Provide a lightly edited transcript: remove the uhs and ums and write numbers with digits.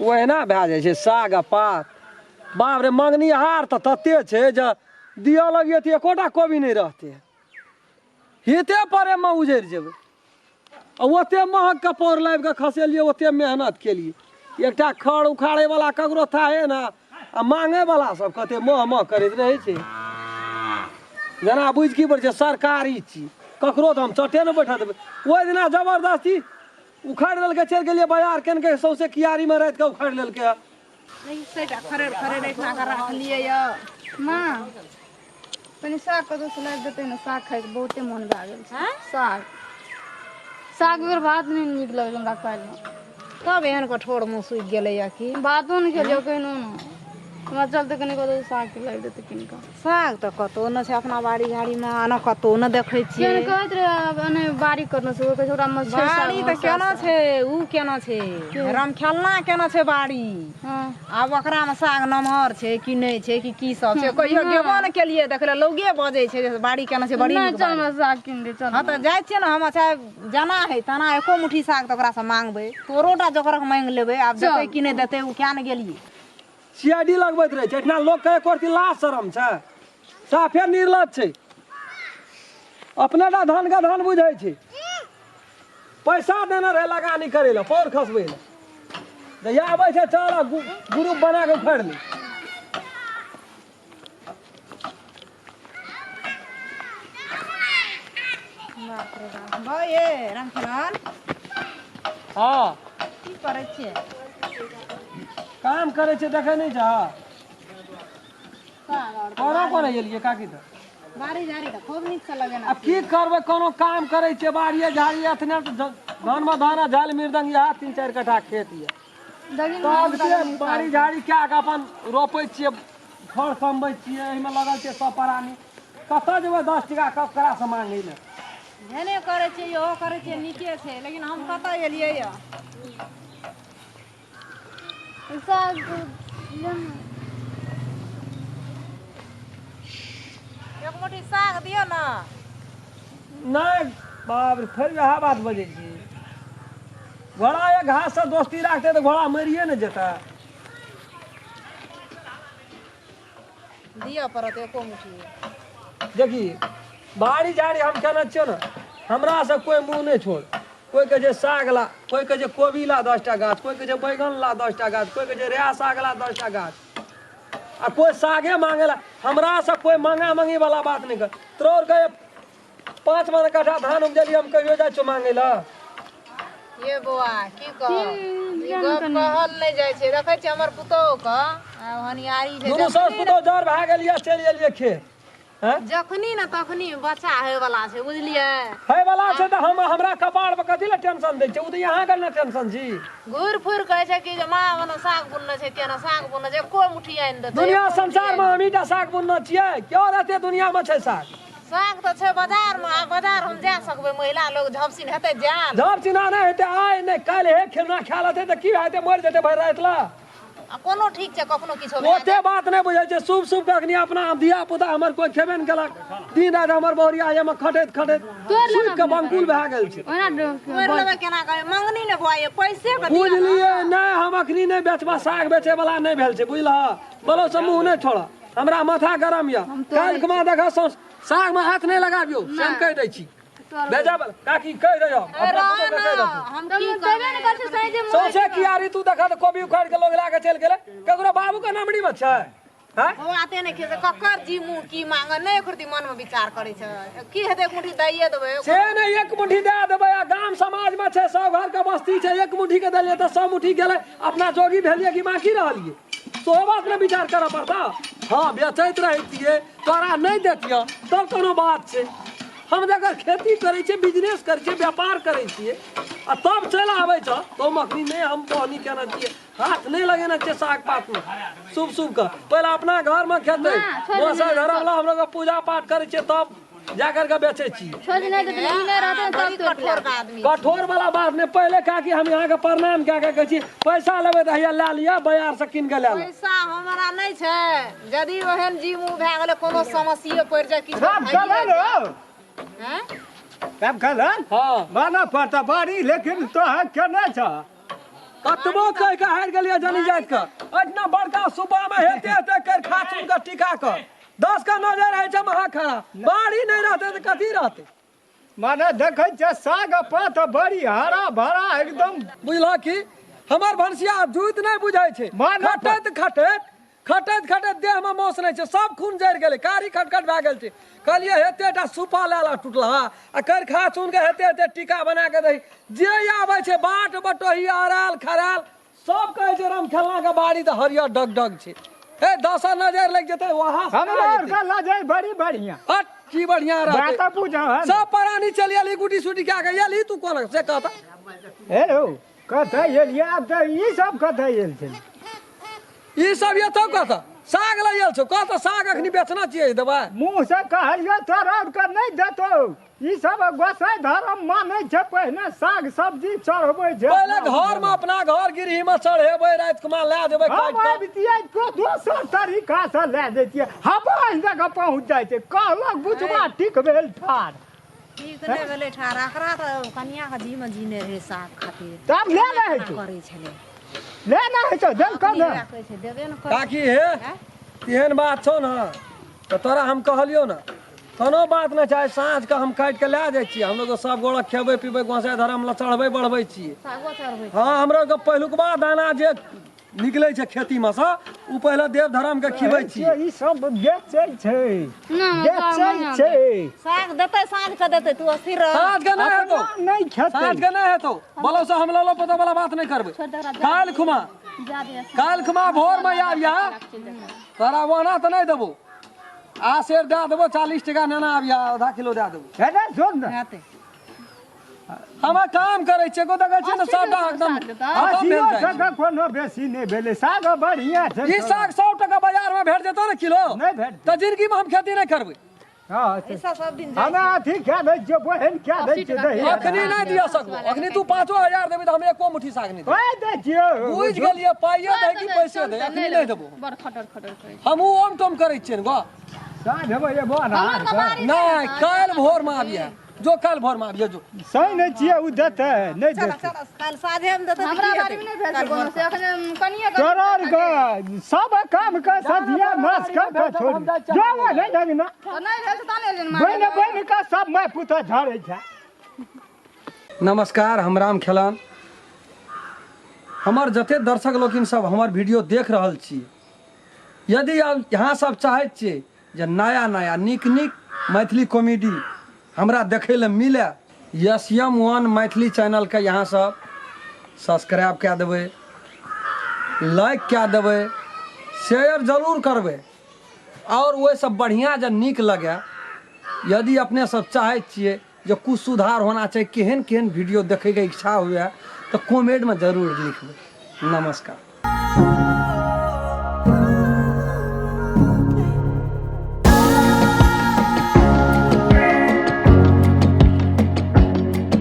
ओहिना भए जाइ छै साग आ पात। बाप रे, मङ्गनिहार तऽ तते छै जे दिअ लगियै तऽ एकोटा कोबी नहि रहतै। हिते परेमे उजड़ि जेबै। आ ओते महगके पौर लाबि कऽ खसेलियै, ओते मेहनत केलियै, एकटा खड़ उखाड़ैवला ककरो थाहे ने, आ मांगैवला सब कते मह मह करैत रहै छै, जेना बुझि की पड़ै छै सरकारी चीज। ककरो तऽ हम चटे ने बैठऽ देबै। ओहि दिना जबरदस्ती उखाड़ि लेलकै, चलि गेलियै बाजार केनके, सौंसे कियारीमे रातिके उखाड़ि लेलकै। सैटा खरेड़ खरेड़ एहिठिना कऽ राखलियै यऽ। माँ, कनि साग कतौ से लाबि देतै ने, साग खाइके बहुते मोन भए गेल छै। साग साग बगैर भात नहि नीक लगै छै हमरा खाइमे। तब एहन कठोर मुँह सुखि गेलैया की? भातो नहि खेलियै कहिनो ने। हमरा चलते कनि कतौ साग के लाबि देतै कीन कऽ। साग तऽ कतौ नहि छै अपना बाड़ी झाड़ीमे, आ ने कतौ नहि देखै छियै। किया कहैत रहै आब एने बाड़ी करने छै, ओ कहै छै ओकरामे छै साग। बाड़ी तऽ केना छै, उ केना छै, रामखेलना केना छै बाड़ी। हँ। आब ओकरामे साग नमहर छै कि नहि छै कि की सब छै, कहियो गेबो ने केलियै देखै लए। लोगे बजै छै जे बाड़ी केना छै, बड़ी नहि नीक चल बाड़ी। हमरा साग कीन दे चल। हँ तऽ जाइ छियै ने हम, चाहे जेना हइ तेना एको मुट्ठी साग तऽ ओकरासँ मांगबै, तोरो टा जोकरक मांगि लेबै। आब देतै कि नहि देतै ओ किया ने गेलियै। सीआईडी लगबैत रहै छै। एहिठिना लोकके एको रत्ती लाज शरम छै? साफे निर्लज छै, अपने टा धनके धन बुझै छै। पैसा देने रहै लगानी करै लए, पौर खसबै लए, जहिया आबै छै चल आ ग्रुप बना कऽ उखाड़ि ली। बाप रे बाप, भाइ ये रामखेलाल। हँ। की करै छियै? काम करै छै, देखै नहि छह? कोना कोना एलियै काकी तऽ? बाड़ी झाड़ी तऽ खूब नीकसँ लगेना। आब की करबै, कोनो काम करै छियै, बाड़िए झाड़िए एतने धानमे धान आ झालि मृदंग, इएह 3-4 कट्ठा खेत यऽ। तब से बाड़ी झाड़ी कए कऽ अपन रोपै छियै, खर समबै छियै, एहिमे लगल छियै सब प्राणी। कतऽ जेबै 10 टका ककरासँ मांगै लए? जेहने करै छियै, इहो करै छियै, नीके छै, लेकिन हम कतऽ एलियै यऽ? साग ले ने। एक मुट्ठी साग दियौ ने। नहि बाप रे, फेर वएह बात बजै छी। घोड़ा एक घाससँ दोस्ती राखतै तऽ घोड़ा मरिए ने जेतै। दिअ पड़त एको मुट्ठी। देखी, बाड़ी झाड़ी हम केने छियौ ने, हमरा से कोइ मुँह नहि छोड़। कोइ कहै छै साग ला, कोइ कहै छै कोबी ला 10टा गाछ, कोइ कहै छै बैगन ला 10टा गाछ, कोइ कहै छै रेहा साग ला 10टा गाछ, आ कोइ सागे मांगे ला। हमरा से कोइ मांगा मांगी वाला बात नहि कर। तोर के 5 मन कट्ठा धान उपजेलियै, हम कहियो जाइ छियौ मांगे ला? ये बौआ, की कहब, ई गप कहल नहि जाइ छै। देखै छियै हमर पुतोहु के हनियारी छै। दुनू सास पुतोहु जर भए गेलियै, चलि एलियै खेत। हैं? जखनी ने तखनी बच्चा होय वाला छै, बुझलियै? होय वाला छै तऽ हम हमरा कपार पर कथी लए टेंशन दै छै? ओ तऽ अहाँके ने टेंशन छी। घुरि फुरि कहै छै कि जे माँ ओना साग बुनने छै, केना साग बुनने छै, एको मुट्ठी आनि देतै। दुनिया एको मुट्ठी संसार मे आनि हमहीटा साग बुनने छियै? क्यो रहते दुनिया मे छै साग। साग तऽ छै बाजार मे, आब बाजार हम जा सकबै? महिला लोग झपसिन हेतै जायल? झप चिन्हा नहि हेतै, आइ नहि काल्हि हे खेलना खा लेतै तऽ की हेतै? मरि जेतै भरि राति लए। आ कोनो ठीक छै, कखनो किछो भए ओते बात नहि बुझै छै। शुभ शुभ के अखनी अपना धिया पुता हमर कोइ खेबे नहि केलक। दिन राति हमर बहुरिया एहिमे खटैत खटैत सुखि के बंकुल भए गेल छै। ओना तोड़ि लेबै केना करै? मंगनी ने भऽ पैसे के दिअ ने। बुझलियै नहि, हम अखनी नहि बेचबा, साग बेचै वाला नहि भेल छै, बुझलह? बोलो से मुँह नहि छोड़, हमरा माथा गरम यऽ। काल्हि खुमा देखऽ, साग मे हाथ नहि लगाबियौ से हम कहि दै छी। भेजब काकी, कहि दैयौ अपना पुतोहु के, कहि देथिन। हम की देबे ने करै छै सही जे। सौंसे कियारी तू देखऽ तऽ कोबी उखाड़ि के लोग लए के चलि गेलै। ककरो बाबू के नमरी मे छै? हैं? बौआ, ते नहि खेतै, ककर जी मुँह की मांगे नहि एक मन मे विचार करै छै। की हेतै, एक मुट्ठी दैये देबै। से नहि, एक मुट्ठी दए देबै आ गाम समाज मे छै, सब घर के बस्ती छै, एक मुट्ठी के देलियै तऽ 100 मुट्ठी गेलै। अपना जोगी भेलियै कि बाकी रहलियै, सेहो बात ने विचार करऽ पड़तौ। हँ, बेचैत रहितियै तोरा नहि देतियौ तब कोनो बात छै। हम जकर खेती करै छियै, बिजनेस करै छियै, व्यापार करै छियै, आ तब चलि आबै छौ तो हम अखनी नहि, हम बहनी केने छियै, हाथ नहि लगेने छियै साग पातमे। शुभ शुभ के पहिले अपना घरमे खेतै, दोसर घरवला हम लोग पूजा पाठ करै छियै, तब जा करके बेचै छियै। छोड़ नहि देतै, ई नहि रहतै तब बड़ी तोड़ि कठोर का आदमी। कठोर वाला बात नहि। पहिले काकी, हम यहाँ के प्रणाम कए के कहै छी, पैसा लेबै तऽ हैया लए लिअ, बाजार से कीन के लए ले। पैसा हमरा नहि छै, यदि ओहन जी मुँह भए गेलै, कोनो समस्ये पड़ि जाय किछु राम भइए कहलन जाय। हो। हैं? राम कहलन। हँ। माना पड़ता बाड़ी, लेकिन तोहर केने छ? कतबो कहि के हारि गेलियै जनी जाति के एतना बड़का सुबह में हेते हेते कर खा सुन के टीका के 10 का नजर रहै छै महा खड़ा बाड़ी नहि रहतै तऽ कथी रहतै। माने देखै छियै साग पात बड़ी हरा भरा एकदम। बुझलह कि हमर भनसिया जुइत नहि बुझै छै, खटैत खटैत खटैत खटैत देह में मौस नहि छै, सब खून जरि गेलै, कारी खटखट भए गेल छै। कहलियै हेते टा सुपा लए ला टुटलहा आ करखा चुन के हेते हेते टीका बना के दही। जे आबै छै बाट बटोही अराल खराल सब कहै छै राम खेलना के बाड़ी तऽ हरियर डग डग छै। हे 10 नजर लागि जेतै वहाँ से हमरा आर के लजै बड़ी बढ़िया। हट की बढ़िया रहतै। बात बुझा है। सब प्राणी चलि एलही गुटी सुटी कए के एलही तू कोना से कहता। हे रौ कतऽ एलियै आब तऽ ई सब कतऽ एल छै? ई सब एतौ कतऽ साग लऽ आयल छौ? कतऽ साग अखनी बेचना छियै देबै? मुँह से कहलियौ तोरा आरके नहि देतौ। ई सब गोसाई धर्म मानै छै, पहिने साग सब्जी चढ़बै छै। पहिले घर में अपना घर गिरही में चढ़ेबै, राति कुमा लए जेबै हम काटि कऽ। आबितियै तो दोसर तरीका से लए जैतियै, हवा जगह पहुँच जाइ छै। कहलक बुझबा ठीक भेल ठाढ़। ठीक नहि भेलै ठाढ़। एकरा तऽ कनियाके जीमे जी नहि रहै साग खातिर। तब ले ने हेतौ। करै छलै। ले ने हेतौ, देल कऽ ने। कहै छै देबे ने करै। काकी हे तेहन बात छौ ने तऽ तोरा हम कहलियौ ने कोनो बात नहि छै। साँझ के हम काटि के लए जाइ छियै, हमलोग सब गोड़ा खेबै पीबै, गोसाइ धर्म लए चढ़बै बढ़बै छियै। सागो चढ़बै। हाँ, हमरो के पहिलुकबा दाना जे निकलै छै खेती में से ओ पहिले देव धर्म के खिबै छियै। ई सब बेचै छै, बेचै छै। साग देतै साँझ के देतै, तू अस्थिर रह। साँझ के नहि हेतौ, नहि खेतै। साँझ के नहि हेतौ। बोलो से हम ललो पता वाला बात नहि करबै। काल्हि खुमा, काल्हि खुमा भोर में आबिया, तोरा ओना तऽ नहि देबो, आ सेर दए देबो 40 टका नेना आबिया, आधा किलो दए देबो। हे सुन ने, हम काम करै छियै, को देखै छियै ने सबटा एकदम खतम भेल जाइ छै। टका कोनो बेसी नहि भेलै, साग बढ़िया छै। ई साग 100 टका बाजार में भेट जेतौ ने किलो, नहि भेट तऽ जिंदगी में हम खेती नहि करबै। हाँ, ई सब दिन हमे अथी खा दै छियै, बहिन खा दै छियै दही। अखनी नहि दिअ सकबो, अखनी तू 5000 देबी तऽ हम एको मुट्ठी साग नहि देबै। पाइ दै छियौ। बुझि गेलियै, पाइयो दै कि पैसे दै, अखनी नहि देबो। बड़ खटर खटर करै। हमहूँ ओम टोम करै छियै ने गो। साँझ हेबै एबो अनार। नहि, काल्हि भोर में आबिहे, जो काल्हि भोर में आबिहे जो। सही नहि छियै, ओ देतै नहि देतै। काल्हि साँझे में देतै। हमरा बाड़ी में नहि भेल छै कोनो से, अखने कनिये तोरा आरके सब काम के सधिया नाश कऽ के छोड़ि जो नहि लगना। नहि भेल छै तऽ नहि बनि बनि कऽ सब माय पुतह झड़ै छै। नमस्कार, हम राम खेलान। हमर जते दर्शक लोकिन सब हमर वीडियो देख रहल छी, यदि आब यहाँ सब चाहैत छियै जे नया नया नीक नीक मैथिली कॉमेडी हमरा देखै लए मिले, एस एम वन मैथिली चैनलके यहाँ सब सब्सक्राइब कए देबै, लाइक कए देबै, शेयर जरूर करबै। आओर ओहिसँ बढ़िआँ जे नीक लगै, यदि अपने सब चाहै छियै जे कुछ सुधार होना चाही, केहन केहन वीडियो देखैके इच्छा हुए तऽ कमेंटमे जरूर लिखबै। नमस्कार।